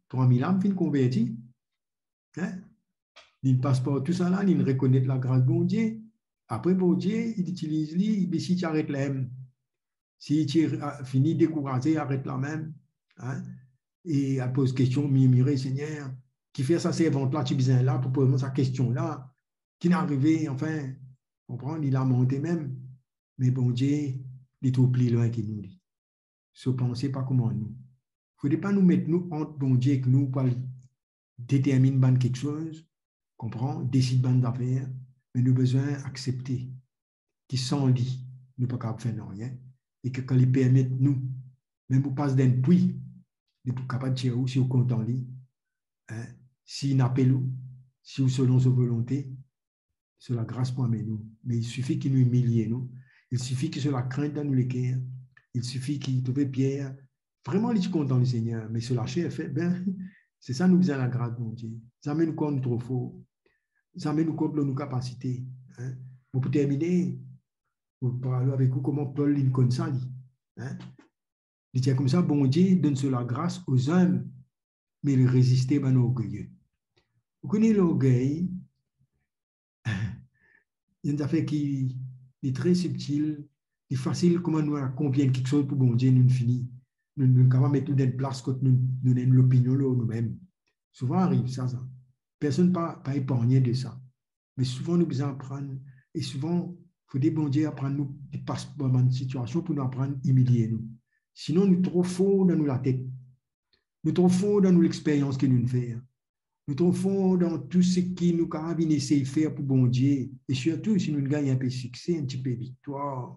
trwa mil am finn konverti. Hein? Linn pas par tousala, linn rekonet lagras Bondie. Apre Bondie, li itiliz li, me si ti aret lamem, si ti, a, fini dekouraze, aret lamem, hein? E al poz kestion, mirmire, Segner, kifer sa servant la ti bizin la pou poz mwa sa kestion la? Ki'nn arive, anfin, konpran, li lamante mem. Me Bondie, li trouv pli lwin ki nou, li. So panse pa kouma nou. Fode pa nou met nou ant Bondie ek nou pou al determinn bann kiksoz, konpran, desid bann zafer, me nou bizin aksepte ki san li, nou pa kapav fer nanye, e ki kan li permet nou, mem ou pas dan enn pwi, li pou kapav tir ou si ou kontan li, hein, si inn apel ou, si ou selon so volonte, so lagras pou amenn nou. Me il sifi ki nou imilie nou, il sifi ki so lakrint dan nou leker, il sifi ki, trouve Pier, vreman li ti kontan Lesegner, me so laser fer, be, se sa nou bizin, lagras Bondie. Zame nou krwar nou tro for, zame nou kont lor nou kapasite, hein. Bon, pou termine, mo pou parl avek ou kouma Pol linn konn sa, li, hein. Li dir koumsa, Bondie donn so lagras aux humbles, mais il résiste bann orgueilleux. Ou kone lorgey, enn zafer ki, li tre sibtil, li fasil kouma nou konpran kiksoz pou Bondie, nou fini. Nou, nou kapav met nou dan enn plas kot nou, nou ena enn lopinion lor noumem. Souvan ariv sa, sa. Personn pa, pa epargne de sa. Me souvan nou bizin aprann, e souvan, fode Bondie aprann nou, li pas par bann sitiasion pou nou aprann imilie nou. Sinon, nou tro for dan nou latet. Nou tro for dan nou lexperyans ki nou fer. Nou tro for dan tou seki nou kapav vinn esey fer pou Bondie. E sirtou si nou gagn inpe sikse, enn tipe viktwar,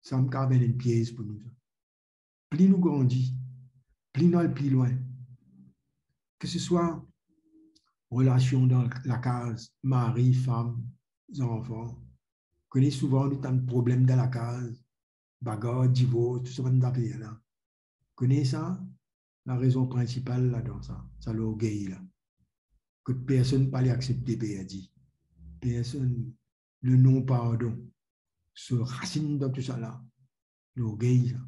sa kapav vinn enn piez pou nou. Pli nou grandi, pli nou al pli lwin. Ke se swa relasion dan lakaz, mari, fam, zanfan. Kone souvan nou tann problem dan lakaz, bagar, divors, tou sa bann zafer la. Kone sa, larezon prinsipal ladan sa, sa lorgey la. Kot personn pa le aksepte perdi. Personn, le non pardon, so rasinn dan tou sa la, lorgey la.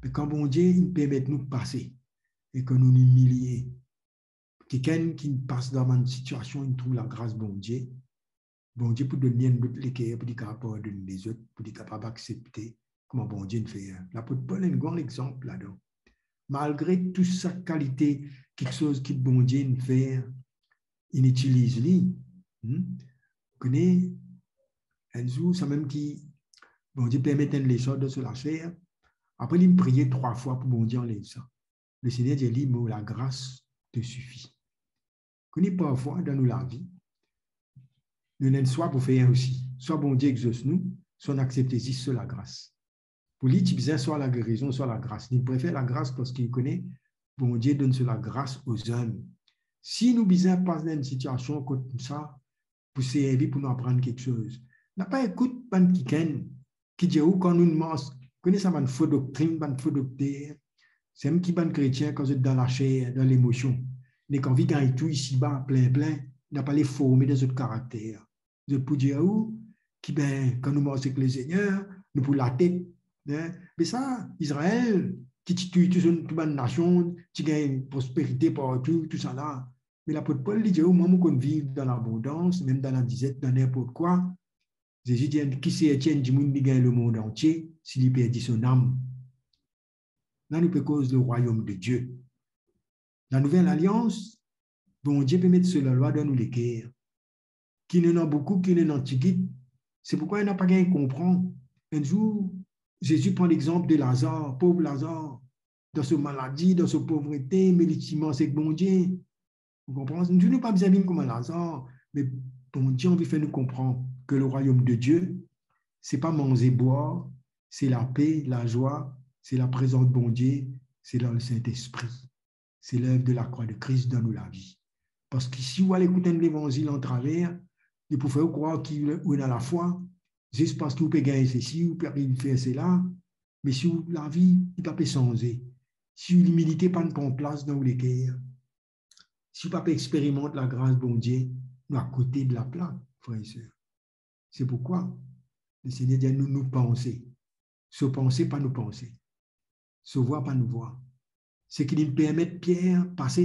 Me kan Bondie inn permet nou pase e kan nou imilie, kikenn ki pas dan bann sitiasion, inn trouv lagras Bondie, Bondie pou donn li enn lot leker pou li kapav pardonn lezot, pou li kapav aksepte kouma Bondie inn fer. Lapot Pol enn gran lexanp ladan. Malgre tou sa kalite kiksoz ki Bondie inn fer, inn itiliz li. Hmm? Kone, enn zour, samem ki Bondie permet enn lesar dan so laser, apre li priye trwa fwa pou Bondie anlev sa. Lesegner dir li, "Mo lagras te sifi." Kone parfwa dan nou lavi, nou ena enn swa pou fer osi. Swa Bondie exos nou, swa nou aksepte zis so lagras. Pou li, ti bizin swa lagerizon, swa lagras. Li prefer lagras parski li kone Bondie donn so lagras o zom. Si nou bizin pas dan enn sitiasion koumsa pou servi, pou nou aprann kiksoz, napa ekout bann kikenn ki dir ou kan nou mars, kone sa bann fo doktrinn, bann fo dokter, semem ki bann kretien kan zot dan laser, dan lemosion, nek anvi gagn tou isiba, plin plin, napa le forme dan zot karakter. Zot pou dir ou ki, be, kan nou mars ek Lesegner, nou pou latet, hein. Me sa, Izrael, ki ti touy tou, tou bann nasion, ti gagn prosperite partou, tou sa la. Me lapot Pol, li dir ou, mwa, mo konn viv dan labondans, mem dan ladizet, dan ninport kwa. Zezi dir, ki serti enn dimoun li gagn lemond antie, si li perdi so nam? La, nou pe koz le rwayom de Die. Lanouvel alians, Bondie pe met so lalwa dan nou leker. Ki nou ena boukou, ki nou ena tigit. Se poukwa ena pa gagn konpran. Enn zour, Zezi pran lexanp de Lazar, pov Lazar, dan so maladi, dan so povrete, me li ti mars ek Bondie. Ou konpran? Nou, nou pa bizin vinn kouma Lazar, me Bondie anvi fer nou konpran ke le rwayom de Die, se pa manze, bwar, se lape, lazwa, se laprezans Bondie, se dan Lesintespri. Se lev de lakrwa de Kris dan nou lavi. Parski si ou al ekout enn levanzil atraver, li pou fer ou krwar ki ou ena lafwa, zis parski ou pe gagn sesi, ou pe ariv fer sela, me si ou lavi, li pa pe sanze, si ou limilite pa'nn pran plas dan ou leker, si ou pa pe experimant lagras Bondie, nou akote de laplak, frer e ser. Se poukwa Lesegner dir nou, nou panse. So panse pa nou panse. So vwa pa nou vwa. Seki li permet Pier pase,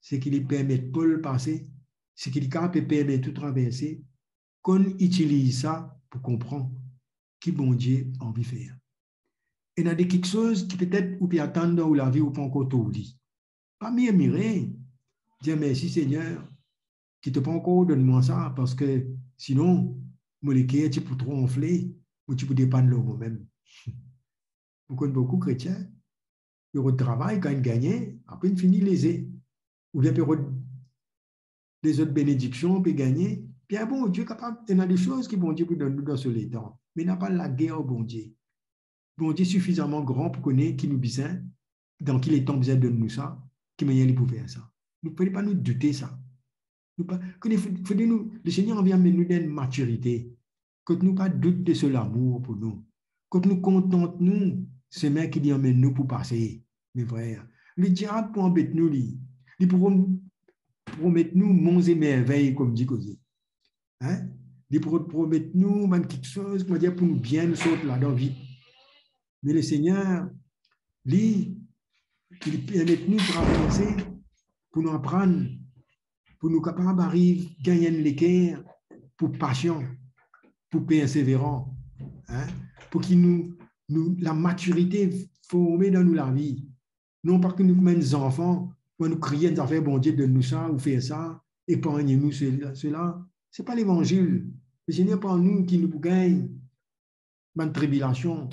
seki li permet Pol pase, seki li kapav pe permet ou traverse, konn itiliz sa pou konpran ki Bondie anvi fer. Ena de kiksoz ki petet ou pe atann dan ou lavi, ou pa ankor trouv li. Pa mirmire, dir, "Mersi Segner ki to pa ankor donn mwa sa, parski sinon mo leker ti pou tro anfle, mo ti pou depann lor momem." Mo konn boukou kretien, pe rod travay, kan inn gagne, apre inn fini leze. Oubien pe rod lezot benediksion, pe gagne. Bien bon, Bondie kapav, ena de soz ki Bondie pou donn nou dan so letan. Me napa lager ar Bondie. Bondie sifizaman gran pou kone ki nou bizin, dan ki letan bizin donn nou sa, ki manier li pou fer sa. Nou fode pa nou doute sa. Nou pa, kone fode, fode nou, Lesegner anvi amenn nou dan enn matirite, kot nou pa dout de so lamour pou nou, kot nou kontant nou semin ki li amenn nou pou pase. Me frer, lediab pou anbet nou, li, li pou prom-, promet nou monze mervey, kouma dir koze. Hein? Li pou promet nou bann kiksoz, kouma dir, pou nou bien, nou sort ladan vit. Me Lesegner, li, li permet nou traverse pou nou aprann, pou nou kapav ariv gagn enn leker pou pasian, pou perseveran, hein? Pou ki nou, nou, lamatirite forme dan nou lavi. Non pa ki nou kouma enn zanfan, kan nou kriye enn zafer, "Bondie, donn nou sa, ou fer sa, epargne nou sela, sela." Se pa levanzil. Lesegner pa nou ki nou pou gagn bann tribilasion,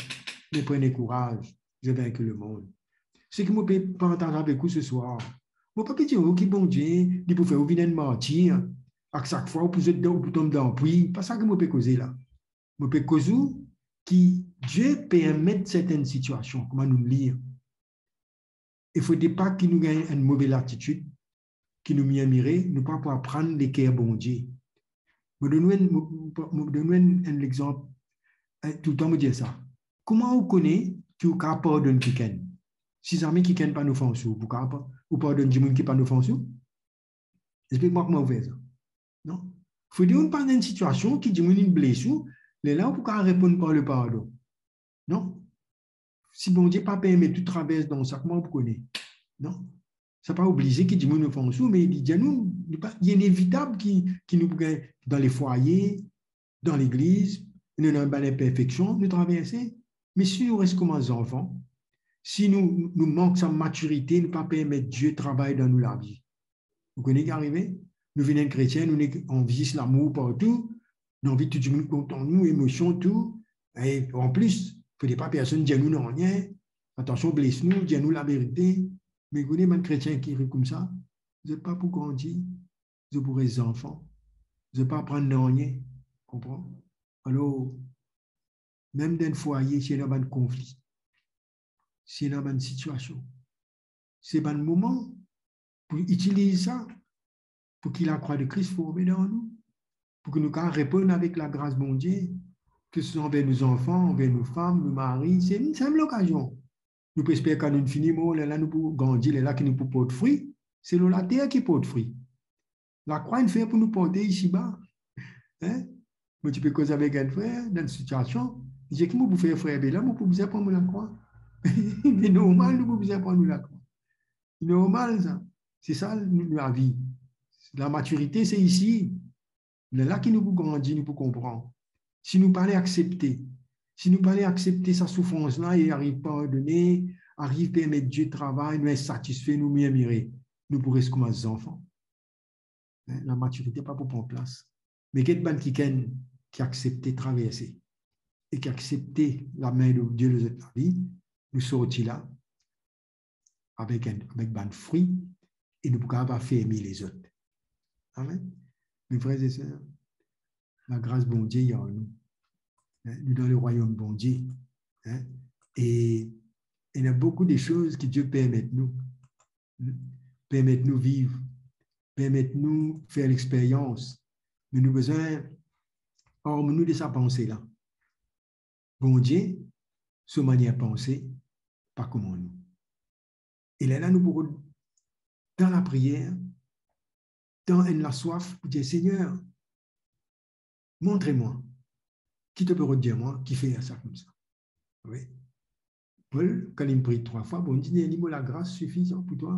me prenez courage, j'ai vaincu le monde. Seki mo pe partaz avek ou seswar, mo pa pe dir ou ki Bondie, li pou fer ou vinn enn martir, ak sak fwa ou pou zot dan, ou pou tom dan pwi, pa sa ki mo pe koze la. Mo pe koz ou ki Die permet sertenn sitiasion, kouma nou lir. E fode pa ki nou gagn enn move latitid, ki nou mirmire, nou pa pou aprann leker Bondie. Mo donn ou enn, mo, mo, mo donn ou enn, enn lexanp. Eh, toultan mo dir sa. Kouma ou kone ki ou kapav pardonn kikenn? Si zame kikenn pa'nn ofans ou, ou kapav, ou pardonn dimoun ki pa'nn ofans ou? Explik mwa kouma ou fer sa. Non? Fode ou pa dan enn sitiasion ki dimoun inn bles ou, lerla ou pou kapav reponn par lepardon. Non? Si Bondie pa permet ou travers dan sa, kouma ou pou kone? Non? Sa pa oblize ki dimoun ofans ou, me li dir nou, li pa, li inevitab ki, ki nou pou gagn dan lefwaye, dan legliz, nou ena bann inperfeksion, nou traverse. Me si nou res kouma zanfan, si nou, nou mank sa matirite, nou pa permet Die travay dan nou lavi, ou kone ki arive? Nou vinn enn kretien, nou nek anvi zis lamour partou, nou anvi tou dimoun kontan nou, emosion, tou. E anplis, fode pa personn dir nou nanye, atansion, bles nou, dir nou laverite. Me ou kone bann kretien ki ariv koumsa, zot pa pou grandi, zot pou res zanfan, zot pa aprann nanye, konpran? Alor, mem dan enn fwaye, si ena bann konfli, si ena bann sitiasion, se bann moman pou itiliz sa, pou ki lakrwa de Kris forme dan nou, pou ki nou kapav reponn avek lagras Bondie, ki se anver nou zanfan, anver nou fam, nou mari, se, se mem lokazion. Nou pe esper kan nou fini mor, lerla nou pou grandi, lerla ki nou pou port fri, se lor later ki port fri. Lakrwa inn fer pou nou porte isiba. Hein? Mo ti pe koz avek enn frer dan enn sitiasion, li dir, ki mo pou fer, frer Bela, mo pou bizin pran mo lakrwa. Me normal, nou pou bizin pran nou lakrwa. Normal sa. Se sa nou, nou lavi. Lamatirite, se isi. Lerla ki nou pou grandi, nou pou konpran. Si nou pa ale aksepte, si nou pa ale aksepte sa soufrans la e ariv pardone, ariv permet Die travay, nou insatisfe, nou mirmire, nou pou res kouma zanfan. Hein, lamatirite pa pou pran plas. Me get bann kikenn ki aksepte traverse e ki aksepte lame de Die lor zot lavi, nou sorti la avek enn, avek bann fri, e nou pou kapav afermi lezot. Amen. Me frer e ser, lagras Bondie inn ar nou. Hein, nou dan lerwayom Bondie. Hein? E ena boukou de soz ki Die permet nou. Hmm? Permet nou viv, permet nou fer lexperyans, me nou bizin arm nou de sa panse la. Bondie, so manier panse, pa kouma nou. E lerla nou pou rod dan lapriyer, dan enn laswaf pou dir, Segner, montre mwa ki to pe rod dir mwa ki fer sa koumsa. Wi. Pol, kan li priye trwa fwa, Bondie dir li, mo lagras sifizan pou twa.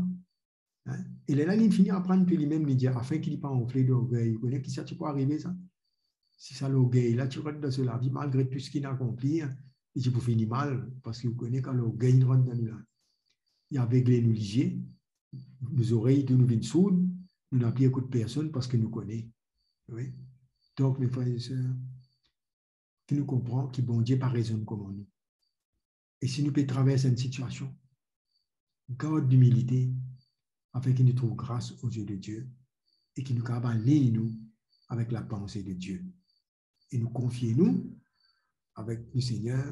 Hein? E lerla li fini aprann tou limem, li dir, afin ki li pa anfle d'orgey. Ou kone ki sa ti pou arive sa? Si sa lorgey la ti rant dan so lavi, malgre tou seki inn akonpli, hein, li ti pou fini mal, parski ou kone kan lorgey rant dan nou lavi, li avegle nou lizie, nou zorey, tou, nou vinn sourd, nou napa ekout personn parski nou kone. Wi. Donk, me frer e ser, ki nou konpran ki Bondie pa rezonn kouma nou. E si nou pe travers enn sitiasion, gard limilite, afin ki nou trouv gras ozie de Die e ki nou kapav align nou avek lapanse de Die. E nou konfie nou avek nou Segner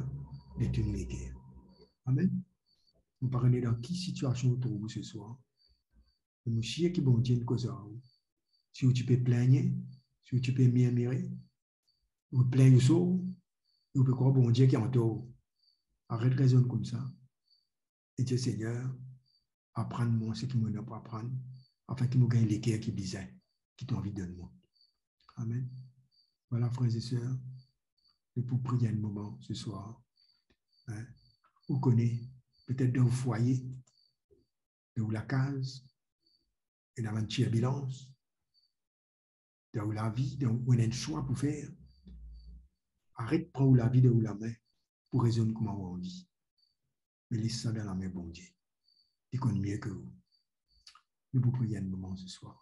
de tou nou leker. Amen. Mo pa kone dan ki sitiasion ou trouv ou seswar, me mo sir ki Bondie inn koz ar ou. Si ou ti pe pligne, si ou ti pe mirmire, ou plin ou sor, ou pe krwar Bondie ki antor. Aret rezonn koumsa. E dir, Segner, aprann mwa seki mo ena pou aprann, afin ki mo gagn leker ki bizin, ki to anvi donn mwa. Amen. Vwala, frer e ser, nou pou priye enn moman seswar. Hein? Ou kone, petet dan ou fwaye, dan ou lakaz, ena bann tirbilans dan ou lavi, dan ou ena enn swa pou fer. Aret pran ou lavi dan ou lame pou rezonn kouma ou anvi. Me les sa dan lame Bondie. Li konn mie ki ou. Nou pou priye enn moman seswar.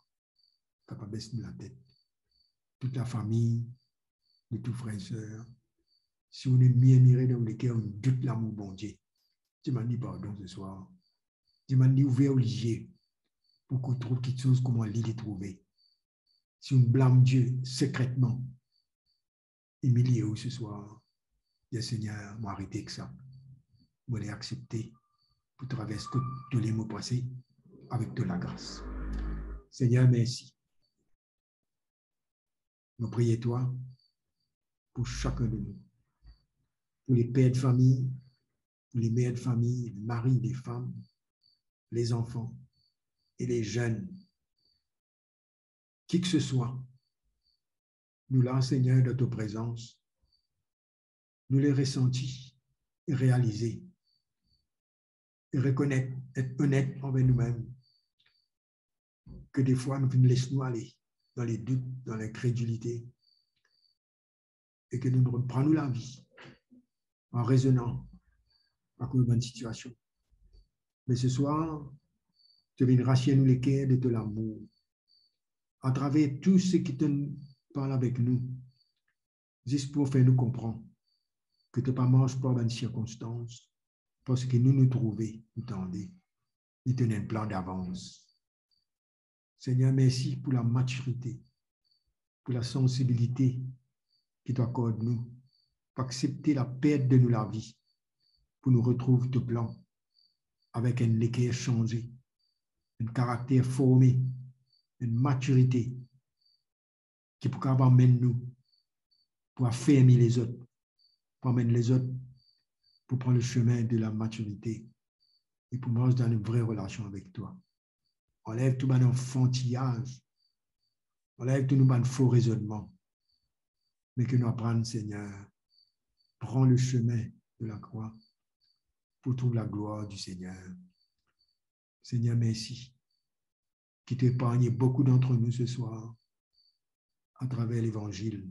Kapav bes nou latet. Tou lafami, nou tou frer e ser, si ou ena mirmire dan ou leker, ou dout lamour Bondie, demann li pardon seswar. Demann li ouver ou lizie pou ki ou trouv kiksoz kouma li, li trouve. Si ou blam Die sekretman, imilie ou seswar, dir, Segner, mo arete ek sa. Mo le aksepte pou travers kot to le mo pase avek to lagras. Segner, mersi. Mo priye twa pou sakenn de nou, pou le per de fami, pou le mer de fami, le mari, le fam, le zanfan e le zenn, ki ke se swa. Nou la, Segner, dan to prezans. Nou le resanti e realize e rekonet, et onet anver noumem, ke defwa nou finn les nou ale dan ledout, dan linkredilite, e ke nou pran nou lavi an rezonan akoz bann sitiasion. Me seswar, to vinn rasir nou leker de to lamour atraver tou seki to parl avek nou, zis pou fer nou konpran ke to pa mars par bann sirkonstans, parski nou, nou trouve, nou tande, li to ena enn plan davans. Segner, mersi pou lamatirite, pou lasansibilite ki to akord nou, pou aksepte lapert de nou lavi, pou nou retrouv to plan avek enn leker sanze, enn karakter forme, enn matirite ki pou kapav amenn nou pou afermi lezot, pou amenn lezot pou pran le chemin de la maturité e pou mars dan enn vre relasion avek twa. Anlev tou bann anfantiyaz, anlev tou nou bann fo rezonnman, me ke nou aprann, Segner, pran le chemin de la croix pou trouv laglwar di Segner. Segner, mersi ki to epargne boukou d'antre nou seswar atraver Levanzil,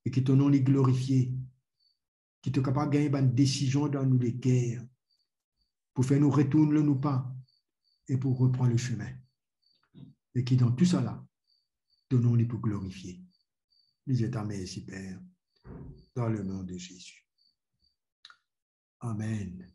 e ki to nom li glorifie, ki to kapav gagn bann desizion dan nou leker pou fer nou retourn lor nou pa e pou repran le chemin, e ki dan tousala, to nom li pou glorifie. Li dir twa mersi, Per, dan le nom de Zezi. Amen.